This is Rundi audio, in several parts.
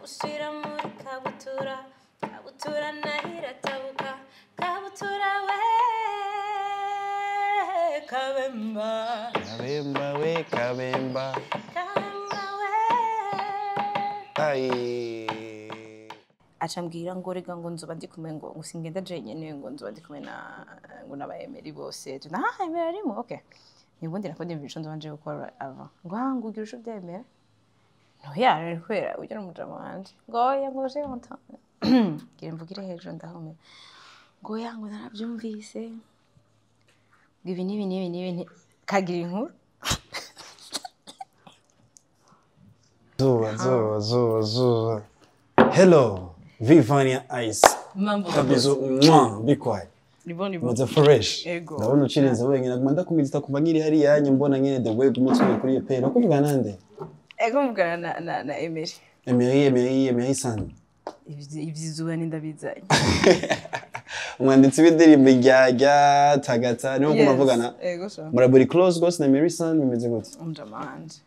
Ndawushira muri kabutura, kabutura nahiratabuka, kabutura we kabemba. Kabemba we kabemba. Kabemba we. Ai. Acambwira ngo rega ngo nzoba ndi kumwe, ngo singenda jenyene, ngo nzoba ndi kumwe na ngo n'abayemeri bose. Na Emera arimo, okay. Ni ubundi nako ndimva ico nzoba nje gukora ava. Ngo ah, ngo ugira ico byemera. No ya kubera ujya n'umujama wanje. Ngo oya, ngo je entendu. Ngira mvugire hejuru ndahumira. Ngo oya, ngo narabyumvise. Ngo ibi n'ibi n'ibi n'ibi kagira inkuru. Zuba zuba zuba zuba. Hello, Vivania Ice. Mambo. Kabizo, mwah, be quiet. Ni bon, ni bon. Meze fresh. Ego. Ndabona ucirenze wenyine, naguma ndakumviriza kuva nkiri hariya nye mbona nyene the way umutwe kuri iyo pera. Kuvugana nande? Ego, mvugana na Emery. Emery, Emery, Emery San. Ivy'izuba n'indabizanye. Umwanditsi w'indirimbo Ijyajya Tagata niwo Yes, kumavugana. Ego sha. Muraburi close gose na Emery San, bimeze gute? Umujama wanje.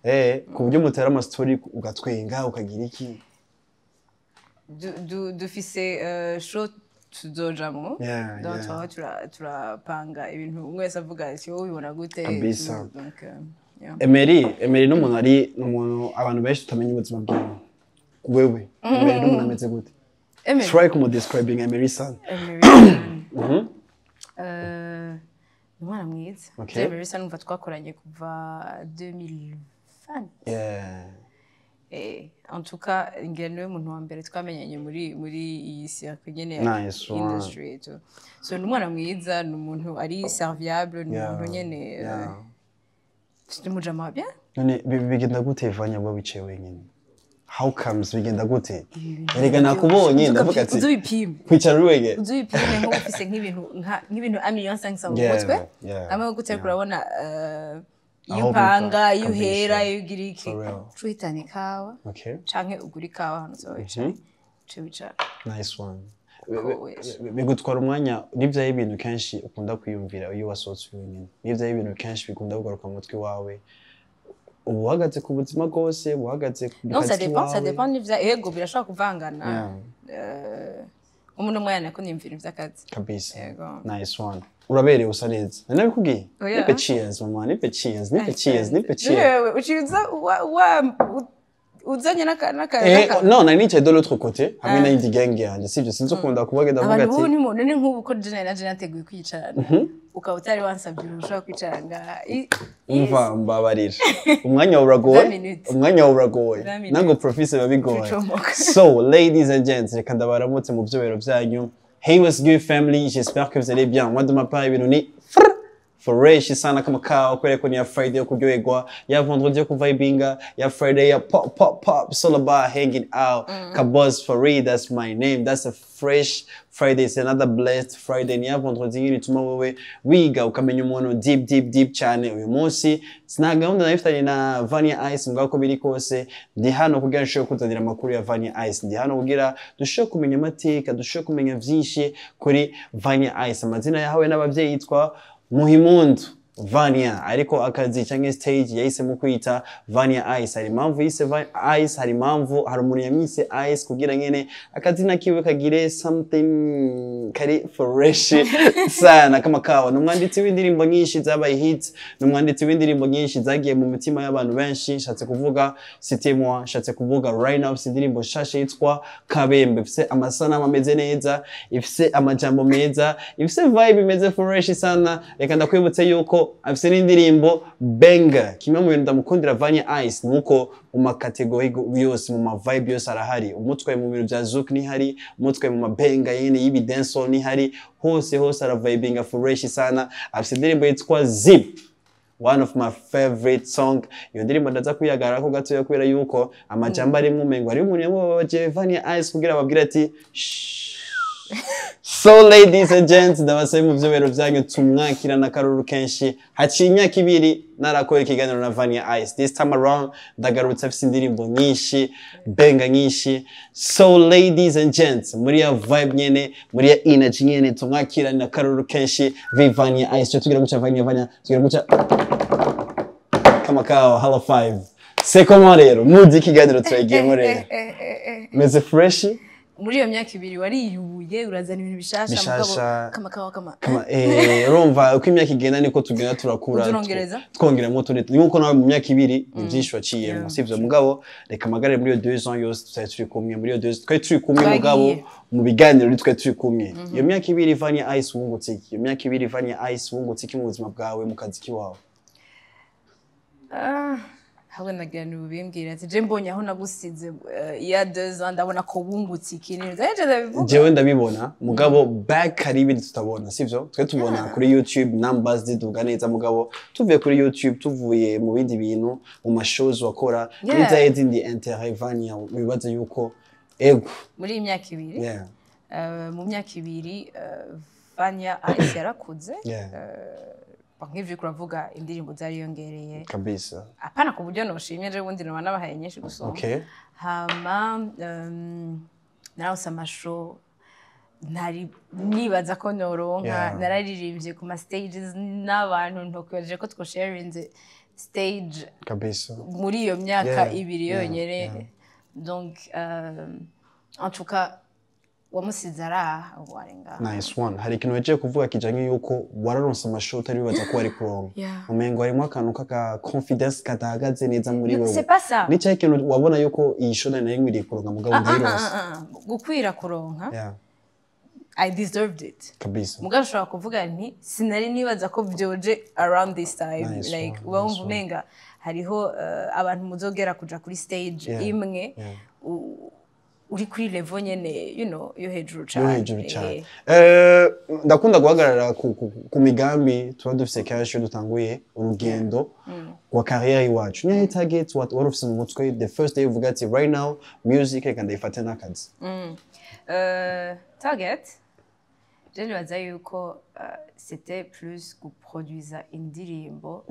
Ku buryo mutera ama story ugatwenga ukagira iki? Dufise show tuzojamwo. Donc twaba turapanga ibintu, umwe wese avuga ati wowe ubibona gute? Kabisa. Donc yeah. Emery n'umuntu ari n'umuntu abantu benshi tutamenya ubuzima bwiwe. Wewe, Emery n'umuntu ameze gute? Emery. Try kumu describing Emery San. Emery San. Ni umwana mwiza. Emery San numva twakoranye kuva 2020. En tout cas, ngira niwe muntu wa mbere twamenyanye muri iyi circle nyene ya Nice one. industry et tout. So ni umwana mwiza, ni umuntu ari serviable, ni umuntu nyene ni umujama bien. None bigenda gute Vanya wowe wicaye wenyine? How comes, bigenda gute? Erega nakubonye ndavuga ati Uzubipime. kwicara uri wenyine. Uzubipime nk'ubu ufise nk'ibintu 1,5 million mu mutwe. Amwe gute urabona iyo Aho upanga, biva, iyo uhera, kabisa. iyo ugira iki. For real. Uca uhitana ikawa canke ugura ikawa hano uzoba wicaye. Uca wicara. Nice one. Ko wese. Bigutwara umwanya n'ivyaho ibintu kenshi ukunda kwiyumvira iyo wasohotse uri wenyine. N'ivyaho ibintu kenshi bikunda kugaruka mu mutwe wawe. Uba uhagaze ku buzima bwose, uba uhagaze ku Non, ça kazi dépend, ça kiwawe. dépend n'ivya, ego birashobora kuvangana. Umuntu umwe nako niyumvira ivy'akazi. Kabisa. Yego. Nice one. Uraberewe, usa neza. Nari nabikubwiye. Oya. Nipe cheers mama, nipe cheers, nipe cheers, nipe cheers. Yewe, uciye uza uzanye n'aka No, nari nicaye de l'autre côté hamwe n'indi gang yanjye, sivyo? Sinzi ukunda kubagenda avuga Abantu ati bubu ntimu none nk'ubu ko je na je nateguye kwicarana, ukaba utari wansabye uruhushya kwicara ngaha. Umva, mbabarira, umwanya wawe uragoye. 20 minutes. Umwanya wawe uragoye. 20 minutes. Nango profise biba bigoye. Tucomoka. So ladies and gents, reka ndabaramutse mu vyobero vyanyu. Hey, what's good family? J'espère que vous allez bien. Moi, de ma part, ibintu ni fresh sana kama kawa, kubera ko ni ya Friday yo kuryoherwa, ya vendredi yo kuvibinga, ya Friday ya pop pop pop. It's all about hanging out. Kabos Farid, that's my name. That's a fresh Friday. It's another blessed Friday. Ni ya vendredi nyine ituma wewe wiga ukamenya umuntu deep deep deep cyane. Uyu munsi sina gahunda nayifitanye na Vania Ice, mbwa ko biri kose ndi hano kugira nshobore kuzanira amakuru ya Vania Ice. Ndi hano kugira dushobore kumenya amateka, dushobore kumenya vyinshi kuri Vania Ice. Amazina yahawe n'abavyeyi yitwa Muhimundu Vania, ariko akazi cyangwa stage yahisemo kwita Vania Ice. Hari impamvu yise Ice, hari impamvu, hari umuntu yamwise Ice kugira nyene akazina kiwe kagire something kari fresh sana kama kawa. Ni umwanditsi w'indirimbo nyinshi zabaye hits, ni umwanditsi w'indirimbo nyinshi zagiye mu mitima y'abantu benshi. Nshatse kuvuga Cité Moi, nshatse kuvuga right now ifise indirimbo nshasha yitwa Kabembe, ifise amasanamu ameze neza, ifise amajambo meza, ifise vibe imeze fresh sana. Reka ndakwibutse yuko afise n'indirimbo Benga. Kimwe mu bintu ndamukundira Vania Ice nuko mu ma catégories yose, mu ma vibe yose arahari. Umutwe mu bintu bya zouk nihari, umutwe mu mabenga yene y'ibi dancehall nihari, hose hose aravibinga fresh sana. Afise indirimbo yitwa Zip, one of my favorite song. Iyo ndirimbo ndaza kwihagararako gatoya kubera yuko amajambo arimwo umengo hariho umuntu yamubabaje Vania Ice kugira ababwire ati "Shh." So ladies and gents, ndabasabe mu vyobero vyanyu tumwakirana akaruru kenshi. Haciye imyaka 2 narakora ikiganiro na Vania Ice. This time around ndagarutse afise indirimbo nyinshi, benga nyinshi. So ladies and gents, muri ya vibe nyene, muri ya energy nyene, tumwakirana akaruru kenshi Vania Ice. Tugira guca Vania, Vania, tugira guca kama kawa, hala five. C'est comment rero? Muzi ikiganiro turagiyemo rero. Meze fresh. Muri iyo myaka 2 wariyubuye, urazana ibintu bishasha. Bishasha. Mugabo kama kama kama. Kama urumva uko imyaka igenda niko tugenda turakura. Uzurongereza? Twongeramo utundi, nkuko nawe mu myaka 2 ni byinshi waciyemo, sivyo? Mugabo reka magare muri iyo 2 ans yose tutari turi kumwe, muri iyo 2 twari turi kumwe. Twagiye. Mugabo mu biganiro ntitwari turi kumwe. Iyo myaka 2 Vania Ice wungutse iki? Iyo myaka 2 Vania Ice wungutse iki mu buzima bwawe, mu kazi kiwawe? Ah, ahubwo nagira ni ubimbwira ati je mbonye aho nagusize il y a 2 ans, ndabona ko wungutse iki neza ejo ndabivuga. Jewe ndabibona, mugabo back hari ibindi tutabona, sivyo? Twe tubona kuri YouTube numbers ziduga neza, mugabo tuvuye kuri YouTube, tuvuye mu bindi bintu, mu ma shows wakora, n'izahe zindi intérêt Vania wibaza yuko ego? Muri iyi myaka 2, mu myaka 2 Vania Ice yarakuze. Nk'ivyo uriko uravuga, indirimbo zariyongereye. Apana ku buryo noshimye je, ubundi noba nabahaye nyinshi gusumba. Hama naronse ama show ntari nibaza ko noronka. Nararirimbye ku ma stages n'abantu ntokwibaje ko twosharinze stage muri iyo myaka 2 yonyene. Donc en tout cas wamusize araha, ubu ari ngaha. Nice one. Hari ikintu wagiye kuvuga kijanye yuko wararonse ama show utari wibaza ko wari kuronka. Umengo harimo akantu k'aka confidence kadahagaze neza muri wewe. C'est pas ça. Ni cyahe kintu wabona yuko iyi show nari nkwiriye kuronka, mugabo ndayironse? Ah, ah, ah. Gukwira kuronka, I deserved it. Mugabo ushobora kuvuga nti sinari nibaza ko vyoje around this time. Nice Like one, uba nice wumva one. umenga hariho abantu muzogera kuja kuri stage imwe, uri kuri level nyene yo hejuru yo cane. Hejuru cyane. Ndakunda guhagarara ku migambi tuba dufise kenshi iyo dutanguye urugendo rwa carrière iwacu. Niyo target wari ufise mu mutwe the first day uvuga ati right now music reka ndayifate n'akazi? Target je nibaza yuko c'était plus guproduisa indirimbo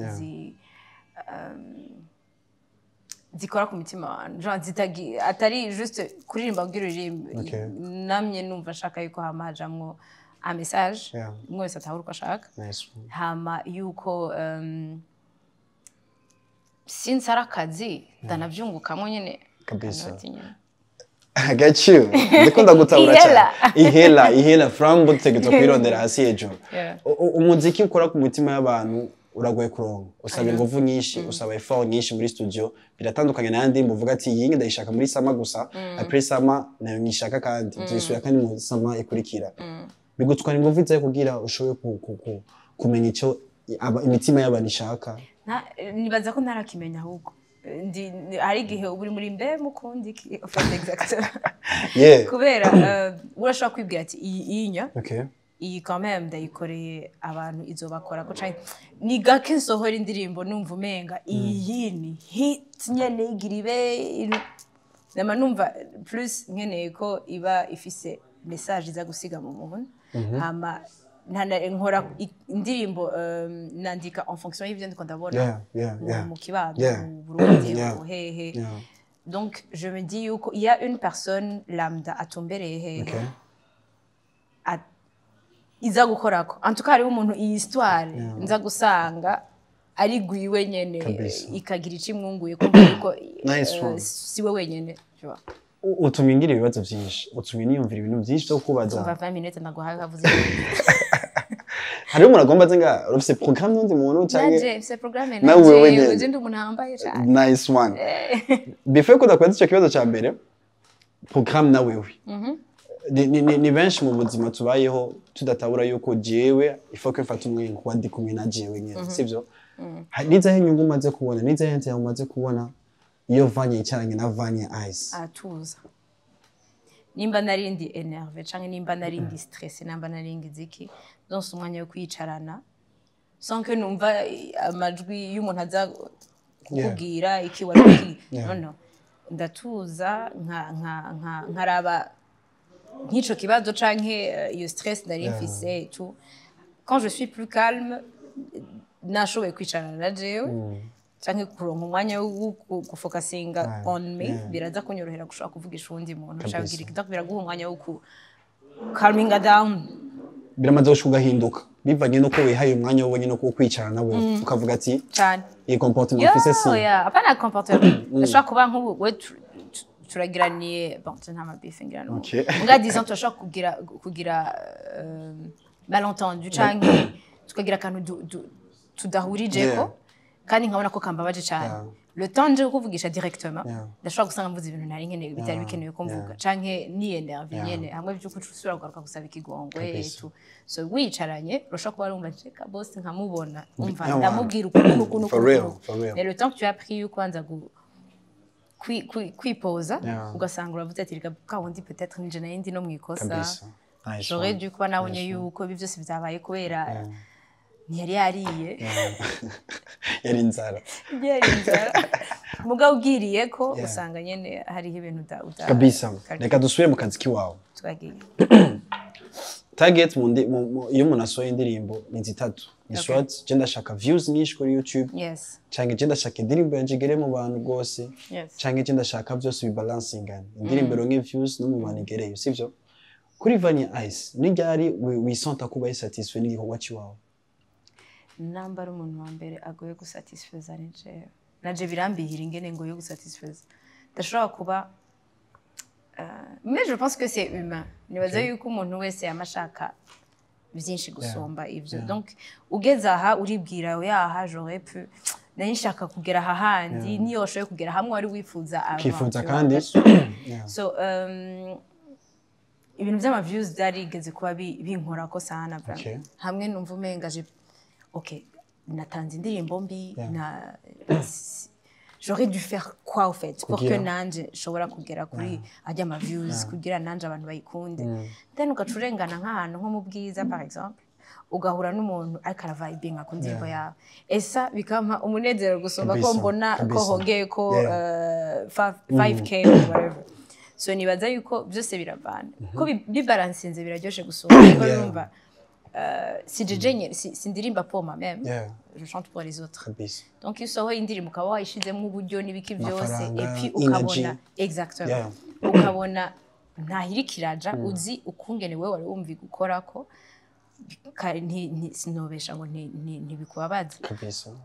zikora ku mitima abantu, genre atari juste kuririmba kugira uririmbe. Namye numva nshaka yuko hama hajamwo un message, umwe wese atahura uko ashaka. Nice one. Hama yuko since ari akazi ndanavyungukamo nyene. Kanoti nyene. I get you. Ndikunda gutabura cyane. Ihela. Ihela, ihela frambo tutegerezwa kuyirondera hasi hejuru. Umuziki ukora ku mitima y'abantu uragoye kuronka. Usaba ingufu nyinshi, usaba effort nyinshi muri studio. Biratandukanye n'ayandi mbuvuga ati iyi ndayishaka muri summer gusa, après summer nayo nyishaka kandi nzisubira kandi mu summer ikurikira. Bigutwara ingufu izaye kugira ushobore kumenya icyo imitima y'abantu ishaka. Nibaza ko ntarakimenya ahubwo. Hari igihe uba uri muri mbe mukundi iki ufata exactement, kubera urashobora kwibwira ati iyi inya, iyi quand même ndayikoreye abantu izobakora ko canke ni gake nsohora indirimbo numva umenga iyi ni hit nyene igira ibe nama numva plus nkeneye ko iba ifise message iza gusiga mu muntu. Hama nkora indirimbo, nandika en fonction y'ivyo ndiko ndabona mu kibano, mu Burundi, mu hehe. Donc je me dis yuko il y a une personne lambda atumbereye hehe iza gukorako. En tout cas hariho umuntu iyi histoire nza gusanga ari gwiwe nyene, ikagira ico imwunguye, kumva yuko Nice one. siwe wenyene, tu vois. Utumye ngira ibibazo byinshi, utumye niyumvira ibintu byinshi byo kubaza. Umva, 20 minutes ndaguhaye kavuze. Hariho umuntu agomba aze nga urafise programme n'undi muntu canke? Nanje mfise programme. Nawe wewe nanje nyene. Je ndi umuntu ahambaye cane. Nice one. Before ko ndakubaza ico kibazo ca mbere, programme na wewe, ni benshi mu buzima tubayeho tudatabura yuko jewe il faut que mfate umwanya kuba ndi kumwe na jewe nyene, sivyo? Nizahe inyungu umaze kubona, nizahe nzira umaze kubona iyo Vanya yicaranye na Vanya Ice? Atuza. Nimba nari ndi énervé canke nimba nari ndi stressé, nimba nari ngize iki, donse umwanya wo kwicarana sans que numva amajwi y'umuntu aza kukubwira iki wari iki. No, ndatuza nkaraba nk'ico kibazo canke iyo stress nari mfise et tout. Quand je suis plus calme, nashoboye kwicarana na jewe canke kuronka umwanya wo gufocusinga on me, biraza kunyorohera gushobora kuvugisha uwundi muntu canke kugira iki. Donc biraguha umwanya wo ku calminga down. Biramaze gushika ugahinduka? Bivanye nuko wihaye umwanya wowe nyine wo kwicara nawe ukavuga ati Cyane. iyi comportement mfise si Yo, yeah, apana comportement. Ndashobora kuba nk'ubu we turagiraniye, bon, tu nta ma beef ngira n'ubu. Muga disons turashobora kugira malentendu canke tukagira akantu tudahurijeko kandi nkabona ko kambabaje cyane. Le temps nje kuvugisha directement, ndashobora gusanga mvuze ibintu ntari nkeneye, bitari bikenewe ko mvuga, canke niyenerve nyene hamwe by'uko usubira kugaruka gusaba ikigongwe. Kabisa. Et so wicaranye urashobora kuba wumva reka boss nkamubona, umva, Yeah, man. ndamubwira ukuntu ukuntu For real, ukuntu. for real. Mais le temps que tu as pris yuko wanza kwipoza, ugasanga uravuze ati reka ka wundi peut-être nije nari ndi no mu ikosa. Kabisa. Nice J'aurais one. dû kuba nabonye Nice one. yuko ibi byose byabaye kubera ntiyari yariye. Yari inzara. Yari inzara. Mugabo ubwiriye ko usanga nyene hariho ibintu uda Kabisa. Reka dusubire mu kazi kiwawe. Twagiye. Target iyo umuntu asohoye indirimbo ni zitatu, ni soit je ndashaka views nyinshi kuri YouTube, canke je ndashaka indirimbo yanje igere mu bantu rwose, canke je ndashaka byose bibalancingane, indirimbo ironke views no mu bantu igereyo, sivyo? Kuri Vania Ice, ni ryari wisenta kuba satisfait n'igikorwa ciwawe? Namba ari umuntu wa mbere agoye gusatisfeza ni jewe. Naje birambihira ingene ngo yo gusatisfeza ndashobora kuba mais je pense que c'est humain. Nibaza yuko umuntu wese yama ashaka byinshi gusumba ivyo. Donc ugeze aha uribwira yaha j'aurais pu, nari nshaka kugera aha handi, niyo washoboye kugera hamwe wari wifuza avant, Ukifuza tu vois. kandi. So ibintu by'ama views byarigeze kuba binkorako sana vraiment. Hamwe numva umenga je, ok, natanze indirimbo mbi, na j'aurais dû faire quoi au fait pour que Kugira. nanje nshobora kugera kuri ajya ama views, kugira nanje abantu bayikunde. Then ugaca urengana nk'ahantu nko mu Bwiza par exemple, ugahura n'umuntu ariko aravibinga ku ndirimbo yawe, esa bikampa umunezero gusumba ko mbona ko hongeye ko 5K or whatever. So nibaza yuko byose biravana ko bibalansinze biraryoshe gusumba kuko urumva si jeje nyene sindirimba pour moi-même, je chante pour les autres. Donc iyo usohoye indirimbo ukaba wayishizemo uburyo n'ibiki byose, Amafaranga, et puis energy. ukabona, exactement, ukabona ntahiri kiraja, uzi ukungene wewe wari wumva gukorako, sinobesha ngo ntibikubabaza.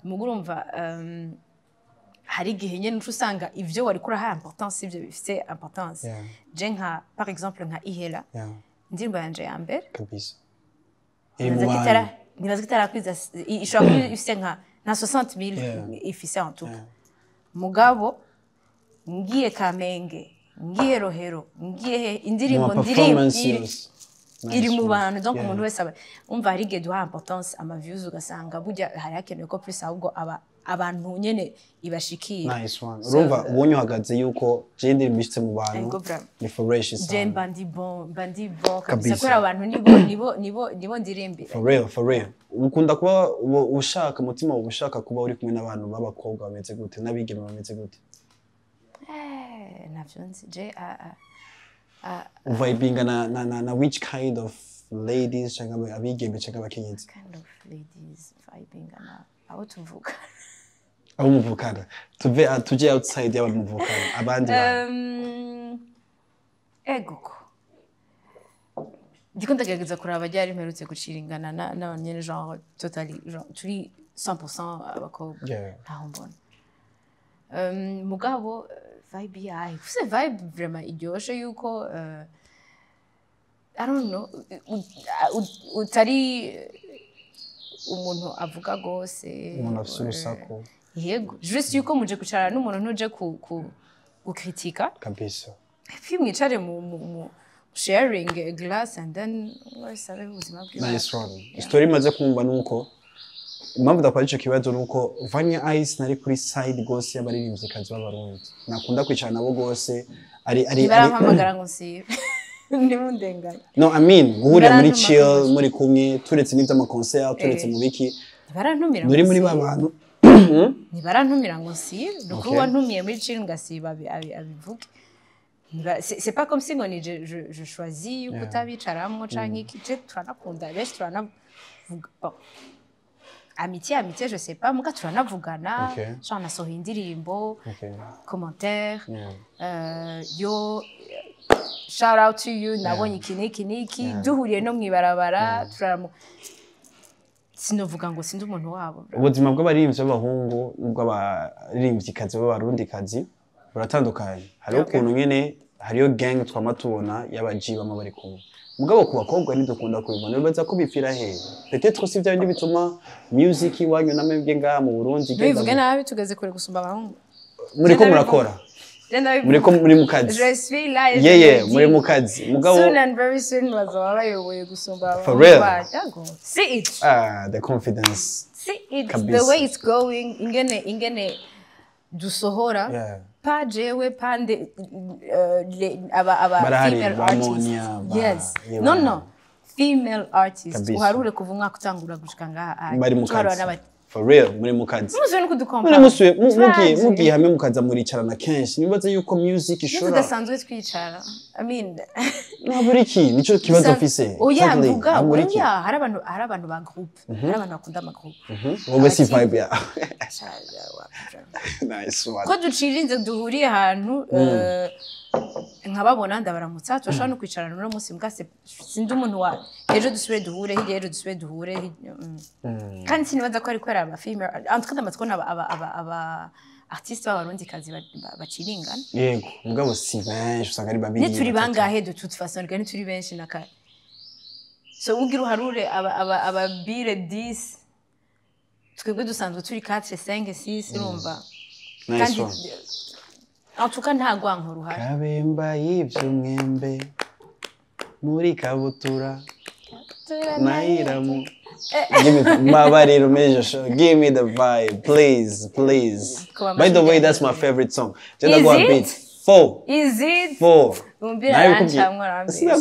Mugo urumva hari igihe nyene uca usanga ivyo wari kuraha importance ivyo bifise importance. Je nka par exemple nka Ihela, indirimbo yanje ya mbere, Kabisa, iri mu nibaza ko bantu. Nibaza ko itarakwiza, ishobora kuba ifise nka 60 000 ifise en tout cas. Mugabo ngiye Kamenge, ngiye Rohero, ngiye he, indirimbo Mu ma ndirimbo performance yose. iri Nice mu one. bantu. Donc umuntu wese aba umva hari igihe duha importance ama views, ugasanga burya hari hakenewe ko plus ahubwo aba abantu nyene ibashikira. Nice one. Urumva ubonye uhagaze yuko je indirimbo ishitse mu bantu Ego, vraiment. ni fresh Je sana. mba ndi bon kabisa Kabisa. kubera abantu nibo ndirimbira. For real, for real. Ukunda kuba ushaka umutima wawe ushaka kuba uri kumwe n'abantu b'abakobwa bameze gute, n'abigeme bameze gute? Navyo nzi je Uvibinga na which kind of ladies, canke abigeme canke abakenyezi? Kind of ladies vibing na abo tuvuga. Abo muvukana, tuve tuje outside y'abo muvukana, abandi bantu. Ego ko ndiko ndagerageza kuraba ryari mperutse guciringana n'abantu nyene genre totally, genre turi 100% abakobwa. Ntaho mbona. Mugabo vibe yayo ufise vibe vraiment iryoshe yuko I don't know, utari umuntu avuga gose. Umuntu afise urusaku. Yego, juste yuko muje kwicarana n'umuntu ntuje ku gukritika. Puis mwicare mu sharing a glass and then wese abe ubuzima bwiwe. Nice one. Story imaze kumva nuko impamvu ndakora ico kibazo nuko Vania Ice nari kuri side gose y'abaririmvyikazi b'Abarundi, nakunda kwicara nabo gose, ari Ntibarampamagara ngo nsibe, ntimundenganye. No, I mean guhurira muri Ntibarantuma chill ngo muri kumwe, turetse n'ivy'ama concert, turetse mu biki. Ntibarantumira ngo Muri ba nsibe. bantu. Ntibarantumira ngo nsibe, ni ukuri. Uwantumiye muri chill ngasiba abivuge. C'est pas comme si ngo ni je choisis yuko utabicaramwo canke iki. Je turanakunda benshi, turanavuga, bon, amitié amitié je sais pas, muga turanavugana. Genre nasohoye indirimbo, commentaire, yo shout out to you, nabonye iki n'iki n'iki. Duhuriye no mwibarabara turamu Sinovuga ngo sindi umuntu wabo, bro. Ubuzima bw'abaririmbyi b'abahungu n'ubw'abaririmvyikazi b'abarundikazi buratandukanye. Hariho ukuntu nyene hariyo gang twama tubona y'aba G bama bari kumwe, mugabo ku bakobwa ntidukunda kubibona. Bibaza ko bipfira hehe? Peut-être si vya bindi bituma music iwanyu namwebwe ngaha mu Burundi igenda Ntubivuge nabi, tugeze kure gusumba abahungu. Muriko murakora, muriko muri mu kazi. Je suis là et je le dis. Muri mu kazi, mugabo Soon and very soon bazoba bayoboye gusumba For real? abahungu bacu. See it. Ah, the confidence. See it. Kabisa. The way it's going, ingene dusohora, pa jewe pande aba Barahari, female ba artists. Monia, Yes. yeah, No, barahari. no, female artists. Kabisa. Uharure kuva umwaka utangura gushika ngaha Bari mu tuharura kazi. For real, muri mu kazi. Muzuye no kudukompara. None musuye mugiye hamwe mukaza muricarana kenshi, nibaza yuko music Iyo ishobora tudasanzwe twicara, I mean, Ntabura iki nico kibazo mfise. Oya. Exactly. Mvuga Ntabura iki. oya, hari abantu ba groupe, hari abantu bakunda ama groupe. Wowe si vibe ya nice one. Ko ducirinze duhuriye ahantu, nkababona ndabaramutsa, turashobora no kwicarana uno munsi mbwa sindi umuntu wa ejo dusubire duhure, hirya ejo dusubire duhure, hirya. Kandi sinibaza ko ari kubera aba female, en tout cas ndamaze kubona aba artiste b'abarundikazi baciringana. Yego, mugabo si benshi, usanga ari babiri, Ntituri batatu. bangahe de toute façon, reka ntituri benshi na kare. So ugira uharure aba bire 10, twebwe dusanzwe turi 4, 5, 6, urumva. Nice Kandi one. en tout cas nta rwanko ruhari. Kabemba yivye umwembe muri kabutura nayiramu. Give me Mabariro Major Show. Give me the vibe, please, please. Kuba By the way, amashyi. that's my favorite song. Is Jenda go it? beat. Four. Is it? Four. Umbira Nawe kubwiye. arancamwa, arambesha.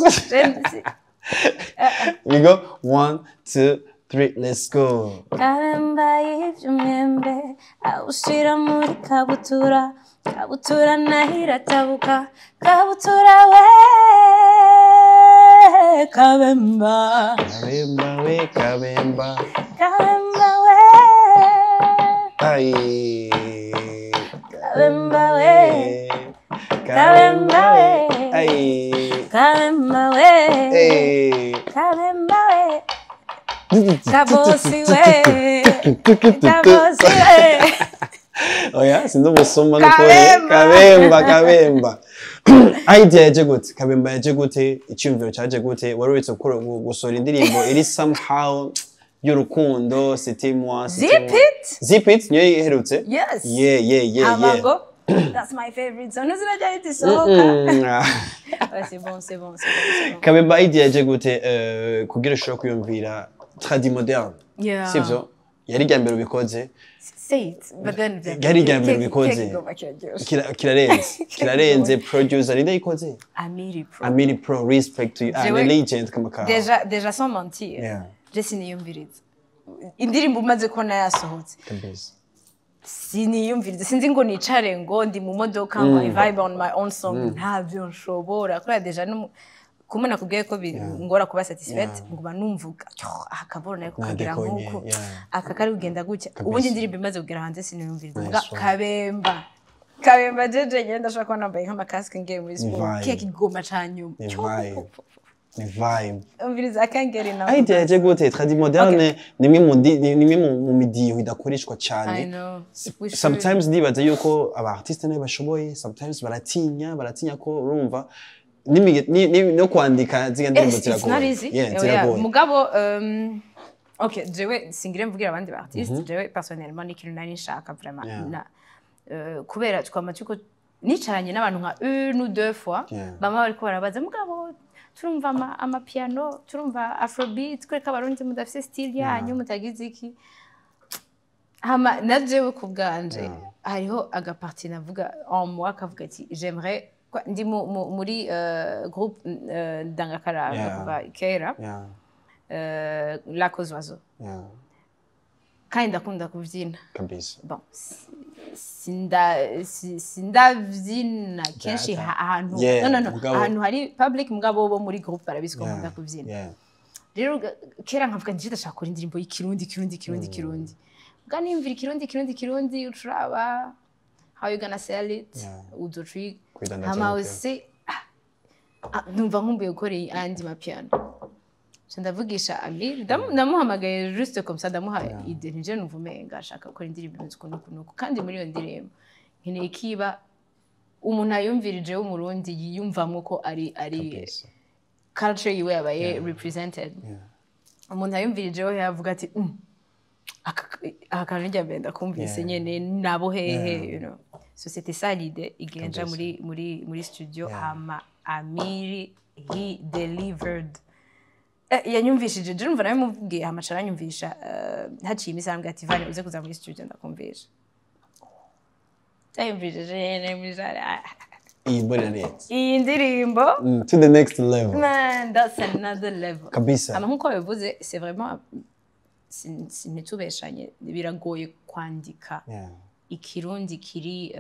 We go. One, two, three, let's go. Kabemba yivye umwembe awushira muri kabutura, kabutura naho iratabuka, kabutura we kabemba. Kabemba we kabemba. Kabemba we. Ay. Kabemba we. Kabemba we. Ay. Kabemba we. Hey. Kabemba we, kabosi we, kabosi we. Oya, sinzi umusuma n'ukuri. Kabemba. Kabemba, kabemba. Idea yaje gute? Kabemba yaje gute? Icyumviro cyaje gute? Wari uretse gusohora indirimbo iri somehow y'urukundo, c'était moi, c'était Zip moi. it. Zip it niyo iherutse? Yes. Yeah. Amango, that's my favorite song. Ntuzirajya risohoka. Ouais, c'est bon, c'est bon, c'est bon, c'est bon. Kabemba idea yaje gute, kugira ushobore kwiyumvira tradi moderne? Yeah. Sivyo? Yari irya mbere ubikoze? Say it, but then Yari irya mbere ubikoze. Kirarenze, kirarenze. Producer ninde yikoze? Amiri Pro. Amiri Pro, respect to you. Ah, Jewe- ni legend kama kawa. Déjà, sans mentir, je siniyumviriza indirimbo umaze kubona yasohotse. Kabisa. Siniyumviriza, sinzi ngo nicare ngo ndi mu modoka ngo I vibe on my own song, ntabyo nshobora kubera déjà kumwe nakubwiye ko bingora kuba satisfaite. Nguma numvuga: "Oh, aka kaboro nari kukagira Nadekonye, nk'uku, aka kari kugenda gutya." Kabisa. Ubundi indirimbo imaze kugera hanze siniyumviriza. Nice Mbwa one. Kabemba, Kabemba jeje ngenda ndashobora kuba nambaye nk'amakasike ngiye muri siporo, Vibe. kiya kigoma ca nyuma. Ni vibe. Ni vibe. Umviriza akangeri nawe. Idea yaje gute? Tradi moderne ni imwe mu midiho idakoreshwa cyane. I know. We should. Sometimes ndibaza yuko aba artiste nayo bashoboye, sometimes baratinya ko urumva no kwandika ziriya ndirimbo It's not ziragoye. easy. Yeah, Yeah. ziragoye. Mugabo okay, jewe singire mvugira abandi ba artiste, jewe personnellement ni ikintu nari nshaka vraiment na kubera twama tuko nicaranye n'abantu nka une ou deux fois, bama bariko barabaza: "Mugabo turumva amapiano, turumva afrobeat, kureka abarundi mudafise style yanyu, mutagize iki." Hama na jewe ku bwanje hariho agaparti navuga en moi kavuga ati j'aimerais ndi muri groupe ndangakaranga kuva kera, La Cause Oiseau, kandi ndakunda kubyina. Kabisa. Bon, sindavyina kenshi ahantu, no, no, no, ahantu hari public, mugabo bo muri groupe barabizi ko nkunda kubyina. Rero kera nkavuga nje ndashaka gukora indirimbo y'ikirundi, kirundi, kirundi, kirundi. Bwa nimvira ikirundi, kirundi, kirundi, ucuraba how you gonna sell it? Uzoca Kwidandaza hama gute? use numva nkumbuye gukora andi mapiano. Nca ndavugisha Amir, ndamuhamagaye juste comme ça, ndamuha idée nje numva umenga ashaka gukora indirimbo imeze uku n'uku n'uku, kandi muri iyo ndirimbo nkeneye kiba umuntu ayumvirije w'Umurundi yiyumvamwo ko ari Kabisa. culture yiwe yabaye represented. Umuntu ayumvirijeho yavuga ati: Aka kantu njya mbere ndakumvise nyene nabo hehe." So c'était ça l'idée igenja Kabisa. muri studio. Hama Amiri, he delivered. Yanyumvishije je numva nawe mubwiye, hama aca aranyumvisha, haciye iminsi arambwira ati: "Vane, uze kuza muri studio ndakumvisha." Ndayumvishije nyene muri salle, ah, Iyi mbona irarenze. Iyi ndirimbo, To the next level. Man, that's another level. Kabisa. Hama nkuko babivuze, c'est vraiment ntitubeshanye, biragoye kwandika ikirundi kiri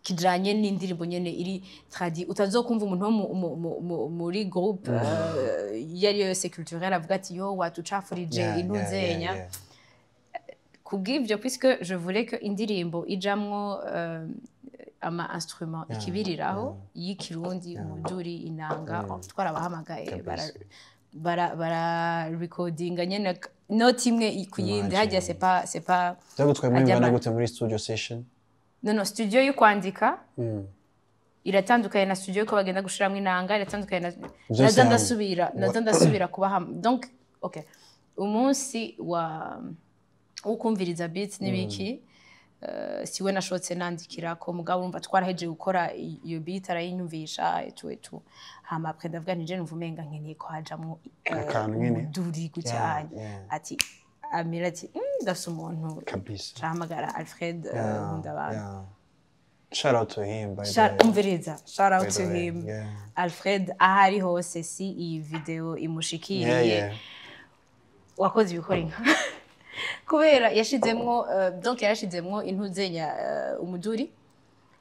kijanye n'indirimbo nyene iri tradi, utazokumva umuntu wo muri groupe iyo ari yo yose culturelle avuga ati: "Yo, watucafurije intuzenya." Kubw'ivyo, puisque je voulais que indirimbo ijamwo ama instrument ikibiriraho y'ikirundi, umuduri, inanga, twarabahamagaye, bara recordinga nyene note imwe ku yindi hajya. C'est pas Byagutwaye muri hajya bingana gute muri studio session? No, studio yo kwandika iratandukanye na studio ko bagenda gushiramwo inanga, iratandukanye na Byose naza hamwe. Ndasubira kubaha. Donc okay, umunsi wo kumviriza beats n'ibiki, siwe nashotse nandikira ko, mugabo urumva twarahejeje gukora iyo beat, arayinyumvisha etu etu. Hama après ndavuga nti: "Je numva umenga nkeneye ko hajamwo Akantu nyene. umuduri gucyanya." Ati Amira ati: "Ndafise umuntu." Kabisa. Cahamagara Alfred Nkundabana. Shout out to him, by the Shout- way. Umviriza, shout out By to the way, him. Alfred, aho ari hose, si iyi video imushikiriye, wakoze ibikora inka, kubera yashizemwo donc yarashizemwo intuzenya, umuduri.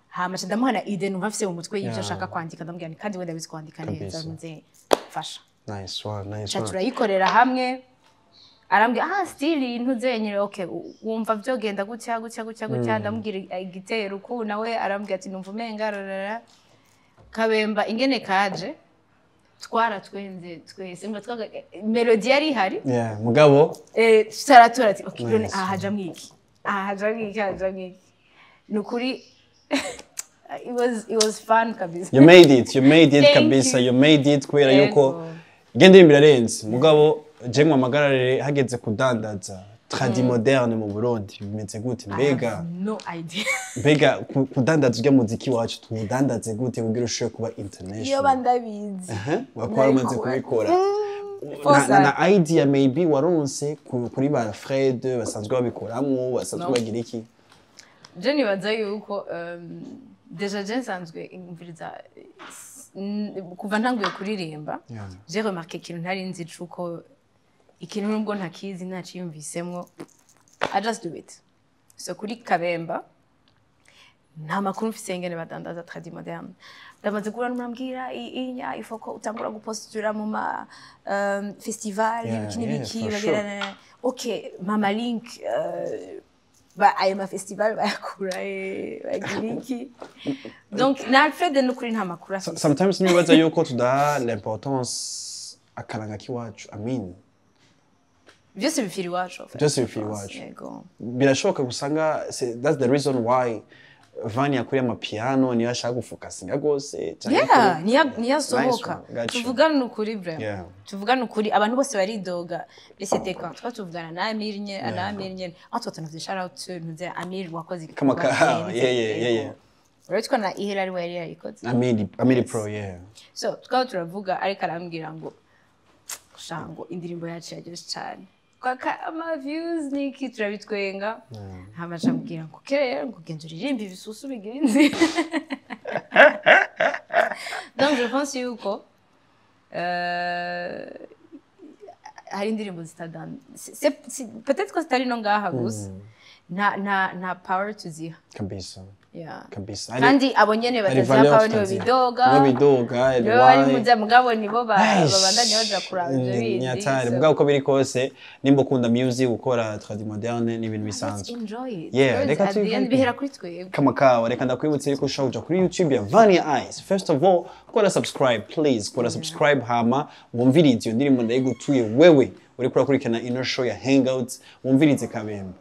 Hama nca ndamuha na idée numva afise mu mutwe y'ivyo ashaka kwandika. Ndamubwira nti: "Kandi wenda bizi kwandika neza, Kabisa. ntuze fasha." Nice one, nice Ca one. turayikorera hamwe. Arambwira: "Ah, style ntuzenyere, okay, wumva vyogenda gutya gutya gutya gutya." Ndamubwira igitero uku, nawe arambwira ati: "Numva umenga rarara." Kabemba ingene kaje, twaratwenze twese. Umva, melody yari ihari. Yeah, mugabo Taratora ati: "Okay, none Nice. aha hajamwo iki, aha hajamwo iki, aha hajamwo iki." Ni ukuri, it was fun kabisa. You made it, you made it. Thank Kabisa. you. You made it, kubera Yego. yuko igenda indirimbo irarenze. Mugabo je nkamagarare, hageze kudandaza tradi moderne mu Burundi bimeze gute mbega? I have no idea. Mbega kudandaza urya muziki wacu, tuwudandaze gute kugira ushobore kuba Iyo international? Bandabizi. Wakora wamaze kubikora Forza. na idea maybe waronse kuri ba Fred basanzwe babikoramwo, basanzwe No. bagira iki? Je nibaza yuko déjà je nsanzwe imviriza kuva ntanguye kuririmba. J'ai remarqué ikintu ntari nzi, cuko ikintu nubwo ntakizi, ntaciyumvisemwo, I just do it. So kuri Kabemba nta makuru mfise ingene badandaza tradi moderne. Ndamaze guhura n'umurambwira inya ifoko utangura gupostura mu ma festival, ibiki n'ibiki, for bagira okay, mama link, ba ayo ma festival bayakura bagira iki. Donc na Alfred n'ukuri nta makuru afise. Sometimes nibaza yuko tudaha l'importance akaranga k'iwacu, I mean. Byose bipfira iwacu, en fait. Byose bipfira iwacu. Yego. Birashoboka gusanga that's the reason why Vani yakuriye amapiano, niyo ashaka gufokasinga rwose canke Yeah, niyo asohoka. Nice one. Got you. Tuvugane ukuri vraiment. Tuvugane ukuri, abantu bose baridoga. C'était quand twa tuvugana na Amir nye, na Amir nyene, aho tuba tunavuze shout out to ntuze Amir wakoze Kama igikorwa kirenze. Uretse ko na ihera ari we yari yarayikoze. Amiri Pro, yeah. So twaba turavuga, ariko arambwira ngo shango indirimbo yacu yaryoshye cyane, kwaka ama views niki, turabitwenga. Hama aca ambwira ngo: "Kera rero ngo genda uririmbe ibisusu bigenze." Donc je pense yuko hari indirimbo zitadan peut-être ko zitari no ngaha gusa, nta power tuziha. Kabisa. Yeah. Kabisa. Kandi abo nyene Hari batazira valeur ko nibo tutazi. bidoga. Nibo bidoga. Nibo bari Why? muza, mugabo nibo babandanya baja kuraba ivyo bindi. Ni hatari. So Mugabo uko biri kose, nimba ukunda music, gukora tradi moderne ni ibintu let's bisanzwe. enjoy it. Yeah, Because reka at the end tuyivibe. bihera kuri twebwe. Kama kawa, reka ndakwibutsa yuko ushobora kuja kuri YouTube ya Vania Ice. First of all, kora subscribe, please. Kora subscribe hama wumvirize iyo ndirimbo ndayigutuye wewe uriko urakurikirana ino show ya Hangouts, wumvirize Kabemba.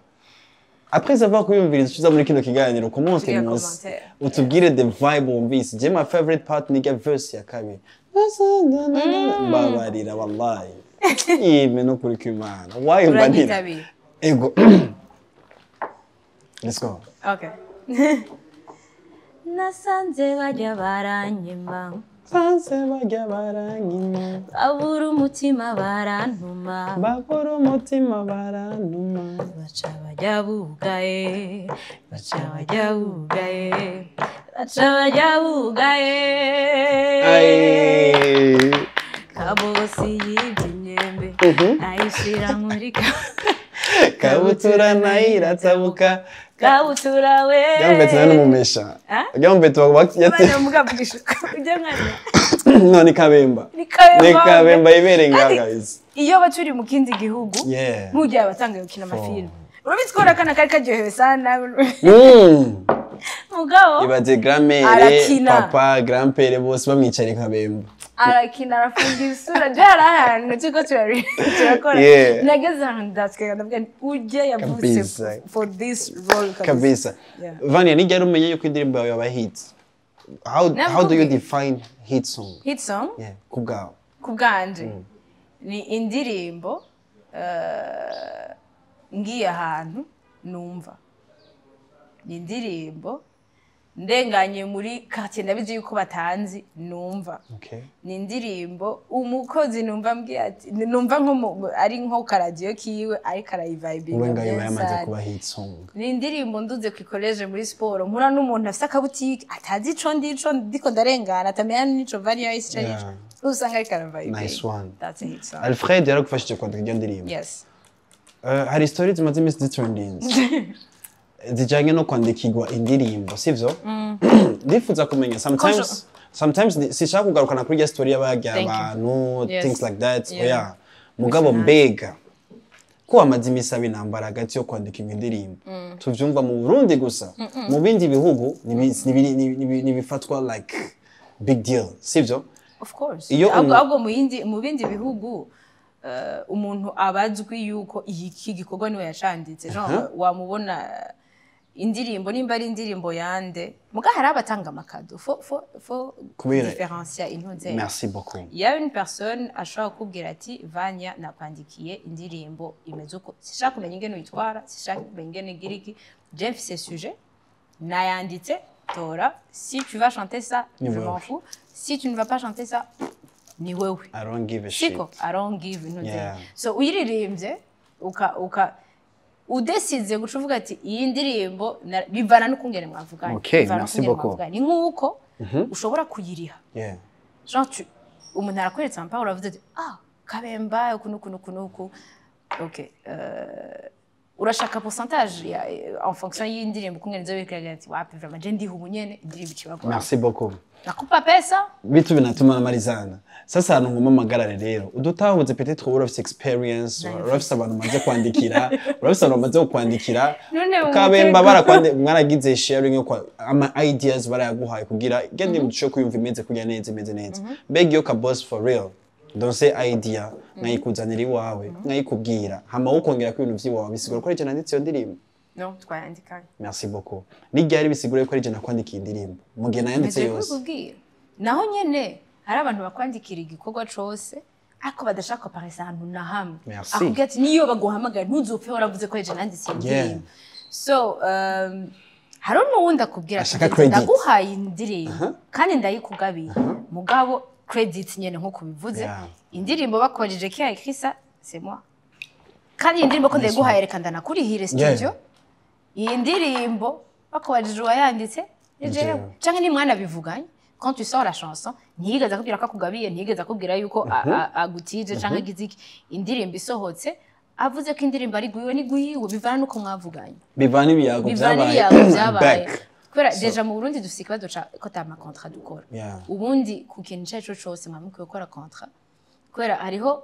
Après avoir kuyumviriza, uza muri kino kiganiro commente Tugire munsi commentaire. utubwire the vibe wumvise. Je, my favorite part ni ya verse ya kabiri. Babarira wallahi. Ime no kuri kw'Imana. Why umbanira? Uranyitabira. Ego. Let's go. Okay. Nasanze bajya baranyima. Sanse bajya baranyima. Babura umutima barantuma. Babura umutima barantuma. Baca bajya bugaye, baca bajya bugaye, baca bajya bugaye. Ay. Kabosi yibye imyembe ayishira muri Kabutura nayo iratabuka. Kabutura we. Ryambetse nari n'umumesha. Ah? Ryambetse Bana mugavugisha ujya mwana. No, ni Kabemba. Ni Kabemba. Ni Kabemba ibereye ngaha Kandi kabisa. iyo baturi mu kindi gihugu, nk'ugiye abatangiye gukina amafilme, urabizi ko akana kari karyohewe sana. Mugabo Ibaze grand-mère, Arakina. papa, grand-père bose bamwicariye Kabemba. Arakina, arafunga isura. Je, hari ahantu turiko turakora, nageze ahantu ndatwenga, ndavuga nti ujye yavutse Kabisa. for this role kabisa. Kabisa. Yeah. Vania, ni ryari umenye yuko indirimbo yawe yaba hit? How do you Nakubwiye. define hit song? Hit song? Yeah, ku bwawe. Ku bwanje ni indirimbo ngiye ahantu numva, ni indirimbo ndenganye muri quartier ndabizi yuko batanzi numva, ni indirimbo umukozi numva mbwiye ati numva nko ari nko karadiyo kiwe ariko arayivibinga. Wowe ngayo iba yamaze bien. Kuba hit song. Ni indirimbo nduze ku ikoleje muri siporo mpura n'umuntu afite akabutike atazi ico ndico ndiko ndarengana, atamenya n'ico Vania Ice ico arico, usanga ariko aravibinga. Nice one. That's a hit song. Alfred yaragufashije kwandika iyo ndirimbo? Yes. Hari stories zimaze iminsi zitrendinze zijanye no kwandikirwa indirimbo, sivyo? Ndifuza kumenya sometimes sinshaka kugarukana kuri rya story y'abarya Thank you. abantu, Yes. things like that. Oya, mugabo Nice. mbega ko hamaze iminsi aba intambara hagati yo kwandikirwa indirimbo, tuvyumva mu Burundi gusa, mu bindi bihugu ntibifatwa like big deal, sivyo? Of course. Iyo Ahubwo ahubwo mu bindi bihugu umuntu abazwi yuko iki gikorwa niwe yacanditse, genre wamubona indirimbo nimba ari indirimbo yande, muga hari abatanga amakado fo différencier intuze. Merci beaucoup. Il y a une personne ashobora kukubwira ati: "Vanya, nakwandikiye indirimbo imeze uko, sishaka kumenya ingene uyitwara, sishaka kumenya ingene igira iki, je mfise sujet nayanditse, tora. Si tu vas chanter ça, Ni je wewe. m'en fous. Si tu ne vas pas chanter ça, ni wewe." I don't give a shit. Siko I don't give intuze. So uyiririmbye uka udesize guca uvuga ati iyi ndirimbo bivana n'ukungene mwavuganye. Okay, Bivana merci n'ukungene beaucoup. mwavuganye. Ni nk'uko ushobora kuyiriha, genre umuntu arakweretse ampa, uravuze ati: "Ah, Kabemba uku nuku nuku nuku." Ok, urashaka pourcentage ya, en fonction y'indirimbo ukungene izoba iriko iragenda, ati: "Wapi, vraiment je ndiha ubu nyene." Indirimbo icibagwa, Merci beaucoup. nakupa pesa. Vitu vinatuma namalizana. Sasa ahantu ngoma amagarare rero udutahuze, peut-être urafise experience, urafise abantu bamaze kwandikira, urafise abantu bamaze kukwandikira. None mu Kabemba mutego. Barakwande mwaragize sharing yo kwa ama ideas barayaguhaye kugira gende mudushobore kuyumva imeze kugira neza, imeze neza. Mbega iyo ka boss for real donse idea nkayikuzanira iwawe, nkayikubwira, hama ukongera ko ibintu vy'iwawe, bisigura ko ari je nanditse iyo ndirimbo? No, twayandikanye. Merci beaucoup. Ni ryari bisigura ko ari je nakwandikiye indirimbo mu gihe nayanditse Mpejeje yose? kubikubwira. Naho nyene hari abantu bakwandikira igikorwa cose ariko badashaka paresa ahantu na hamwe. Merci. Akubwira ati niyo baguhamagara ntuzupfe waravuze ko ejo nanditse iyi ndirimbo. So hari n'uwundi akubwira ati Ashaka credit. "Ndaguhaye indirimbo kandi ndayikugabiye, mugabo credit nyene nkuko ubivuze." Indirimbo bakubajije qui a écrit ça, c'est moi. Kandi iyi ndirimbo ko ndayiguhaye, reka ndanakurihire studio. Iyi ndirimbo bakubajije uwayanditse, ni Ni jewe. jewe. Canke ni mwana bivuganye, quand tu sors la chanson ntiyigeze akubwira ko akugabiye, ntiyigeze akubwira yuko agutije canke agize iki. Indirimbo isohotse avuze ko indirimbo ari gwiwe, ni gwiwe. Bivana n'uko mwavuganye. Bivana ibiyago Bivana byabaye ibiyago byabaye. back. Kubera déjà mu Burundi dufise ikibazo ca ko ata ma contrat dukora. Ubundi ku kintu ico arico cose mwaba mukwiye gukora contrat, kubera hariho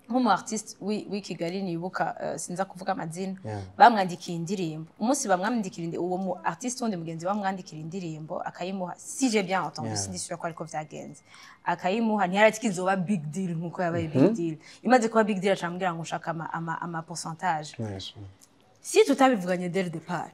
nk'umu artiste w'i Kigali nibuka, sinza kuvuga amazina, bamwandikiye indirimbo. Umunsi bamwandikira uwo mu artiste wundi mugenzi bamwandikira indirimbo akayimuha, si j'ai bien entendu, sindi sûr ko ariko vyagenze, akayimuha, ntiyari ko izoba big deal nkuko yabaye big deal. Imaze kuba big deal, acambwira ngo nshaka ama pourcentage. Nice. Si tutabivuganye dès le départ,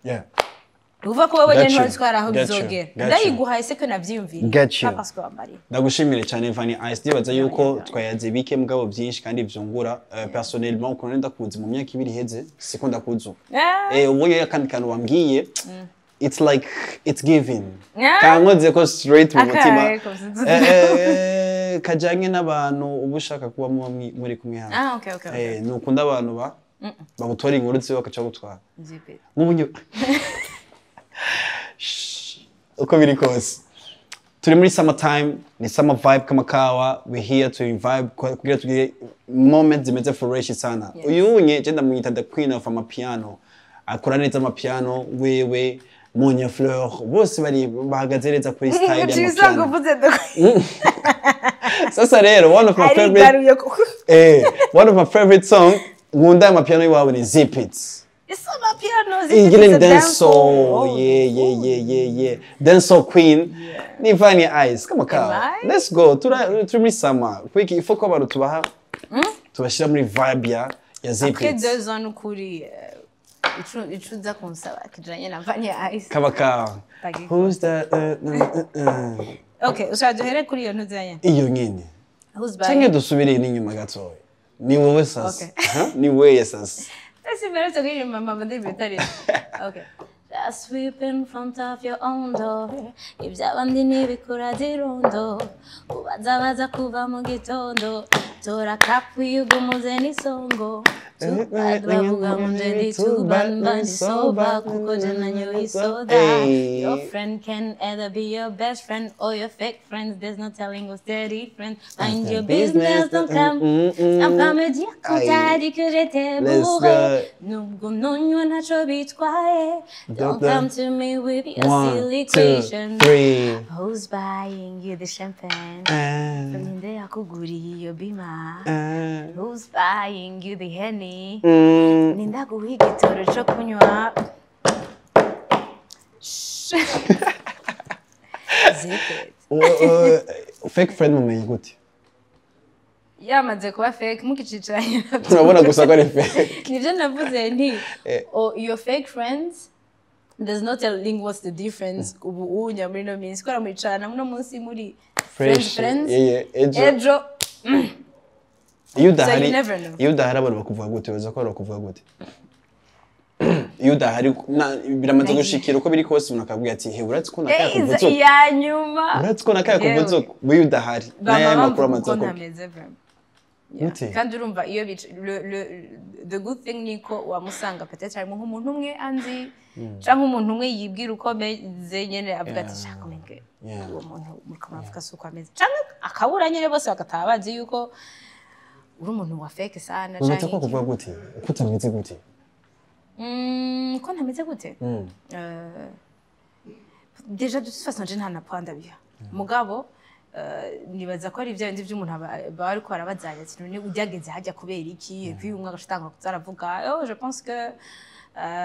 uvuga ko wowe nyene ntiwari twari aho bizogera. Ndayiguhaye se ko navyiyumviriye, Got you. pas parce que wambariye. Ndagushimire cyane, Vania Ice. Ndibaza yuko twayaze bike mugabo byinshi kandi vyungura. Personnellement, ukuntu ndakuzi mu myaka 2 iheze siko ndakuzi ubu. Ubu rero akandi kantu wambwiye, it's like it's giving. Kankoze ko straight mu mutima. Akahe, Kajanye n'abantu uba ushaka kuba muba muri kumwe hano. Ah, okay. Nukunda abantu ba bagutora inkuru ziwe bakaca bagutwara. Zip it. Nk'ubu shh, uko biri kose turi muri summer time, ni summer vibe kamakawa. We here to vibe kugira tugire moment zimeze fresh sana. Uyu unye je ndamwita the queen of amapiano, akora neza amapiano. Wewe Monia Fleur bose bari bahagaze neza kuri style Uciye usanga y'amapiano. Uvuze Sasa rero one of my favorite arigaruye kuko one of my favorite song nkunda y'amapiano iwawe ni Zip It. It's amapiano, Zip It Ingile is a dancehall. dancehall. Yeah, dancehall queen ni Vania Ice kama kawa. Am I? Let's go. Turi muri summer kwiki, ifo ko abantu tubaha tubashyira muri vibe ya Zip Après It. 2 ans n'ukuri, ico uza kunsaba kijanye na Vania Ice. Kama kawa. Tagikora. Who's that? Okay, ushaka duhere kuri iyo ntuzanye? Iyo nyene. Who's Canke buying? dusubire n'inyuma gatoya, ni wowe sasa. Okay. Ha? Ni wewe sasa. Ese mperutse kuririmba mama ndirimbo itari. Okay. Just sweep in front of your own door. Iby'abandi ntibikura dirundo. Ubaza baza kuva mu gitondo. Tora kapu y'ugumuze n'isongo. Too bad bavuga ngo nje ndi too bad mba ndi sober kuko je nanyoye isoda. Hey. Your friend can either be your best friend or your fake friends. There's no telling what's the difference. Mind your business, don't come. Don't come me dire qu'on t'a Aïe. Dit que j'étais Let's bourré. go. Nubwo nonywa ntaco bitwaye. Don't come to me with your One, silly two, questions. three. Who's buying you the champagne? Ninde yakuguriye iyo bima? Who's buying you the Henny? Ninde aguha igitoro co kunywa? Shh. Zip it. Fake friend mumenye gute? Yamaze kuba fake mukicicaranye. Turabona gusa ko ari fake. Nivyo navuze nti oh, your fake friends, there's no telling what's the difference. Ubu unya muri no minsi kubera mwicarana muno munsi muri friends Fresh. friends, Yeah, ejo. Ejo Iyo udahari, you never know. iyo udahari abantu bakuvuga gute? Baza ko bakuvuga gute iyo udahari? Biramaze gushikira uko biri kose umuntu akabwira ati: "He, uratse ko nakaya Iza kuvuze uko, iya nyuma." uratse ko nakaya kuvuze uko." Iyo udahari Bama n'aya makuru bamvuga amaze uko akubwira. ntameze vraiment. Yeah. Gute? Kandi urumva iyo bica le, the good thing niko wamusanga peut-être harimo nk'umuntu umwe anzi canke umuntu umwe yibwira uko ameze nyene, avuga ati: "Shaka menge uwo muntu muriko muravuga si uko ameze," canke akabura nyene bose bagataha bazi yuko uri umuntu wa fake sana Ubatse canke ko iki. kuvuga gute uko utameze gute? Ko ntameze gute? Déjà de toute façon je nta na point ndabiha, mugabo nibaza ko ari bya bindi by'umuntu baba ariko arabazanya ati: "None ujyageze hajya kubera iki?" Et puis umwe agatanga kuza aravuga: "Oh, je pense que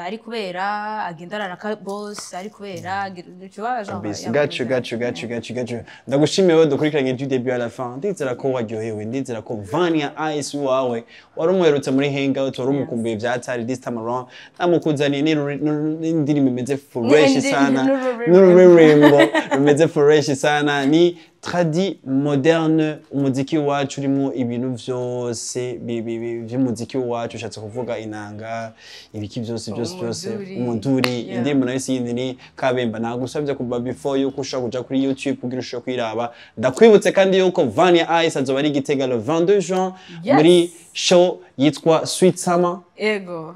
ari kubera agendana na ka boss, ari kubera tu vois, genre." Kabisa. Got you, got you, got you, got you, got you. Ndagushimiye wowe dukurikiranye du début à la fin. Ndizera ko waryohewe, ndizera ko Vania Ice wawe wari umuherutse muri hangout, wari umukumbuye byatari. This time around namukuzaniye n'indirimbo imeze fresh sana, n'ururirimbo rumeze fresh sana, ni tradi moderne, umuziki wacu urimo ibintu vyose vy'umuziki wacu, ushatse kuvuga inanga, ibiki byose byose byose. Umuduri. Umuduri. Indirimbo nayo si yindi, ni Kabemba. Nagusabye kuva before yuko ushobora kuja kuri YouTube kugira ushobore kuyiraba. Ndakwibutse kandi yuko Vania Ice azoba ari i Gitega le 22 juin muri show yitwa Sweet Summer. Ego.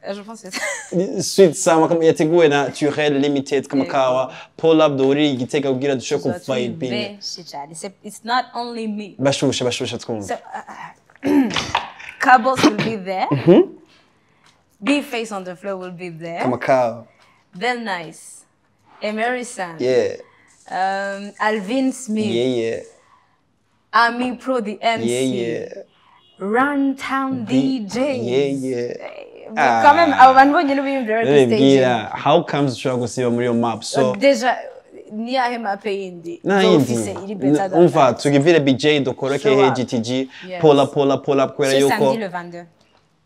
Je pense que c'est ça. Sweet Summer kama yateguwe na Turel Limited kama kawa. Pull up, duhurire i Gitega kugira dushobore Tuzoba turi kuvibinga. Benshi cyane. It's not only me. Bashushe bashushe twumva. So, Cabos will be there. Big Face on the Floor will be there. Kama kawa. Bell Nice. Emerson. Yeah. Alvin Smith. Yeah. Ami Pro the MC. Yeah. Runtown DJ. Yeah. But quand même, abo bantu bonyine ubiyumvira bari kuri stage. Bwira, how comes ushobora gusiba muri iyo map? So Déjà niyahe map yindi nta uzofise yindi. iri better than Umva, that? tugivire BJ dukoroke. Show He up. GTG. Yes. Pull up, pull up, pull up, kubera Ce yuko samedi le 22.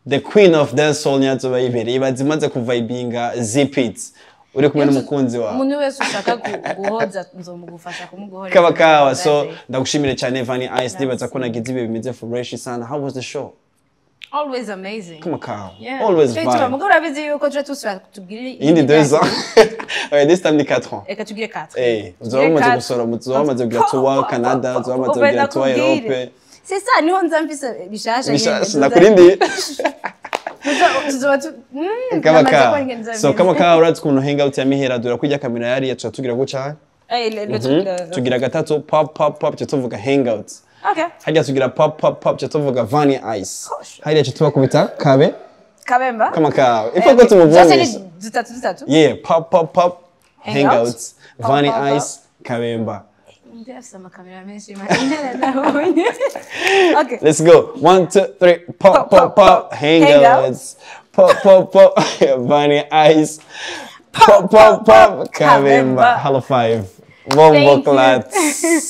The queen of dancehall nyazoba yibereye. Ibaze imaze kuvibinga zip it uri kumwe n'umukunzi wawe. Umuntu wese ushaka guhoza nzomugufasha kumuguhoreza. Kaba kawa. So ndagushimire cyane, Vania Ice. Ndibaza ko nagize ibihe bimeze fresh sana. How was the show? Always amazing. Kama kawa. Yeah. Always Twe tuba vibe. mugabo urabizi yuko tuje tusubira tubwire Iyindi 2 ans. Ouais, this time ni 4 ans. Reka tugire 4. Eh, uzoba wamaze gusoroma, uzoba wamaze kugira tour Canada, uzoba wamaze kugira tour Europe. C'est ça, niho nza mfise bishasha nyene. Bishasha nakurindiye. Tuzoba tu Kama namaze kubona kawa. ingene nzoba So bimeze. kama kawa, urazi ukuntu hangout ya mihera kujya kamera yariya tuca tugira guca. Eh, le truc Tugira gatatu, pop pop pop, tuca tuvuga hangout. Okay. Hajya tugira pop pop pop, tuca tuvuga Vania Ice. Gosh. Hariya tuca tubakubita kabe. Kabemba. Kama kawa, ifo ko Byose tumuvumisha. ni dutatu dutatu. Yeah, pop pop pop. Hangouts. Hangouts. Pop, Vania pop, pop. Ice, Kabemba. Ndafise amakamera menshi manini nabonye. Okay. Let's go. One, two, three. Pop, pop, pop. Hangouts. Pop, pop, pop. Vania Ice. Pop, pop, pop. Kabemba. Kabemba. Hello five. Bombo Thank you. clats.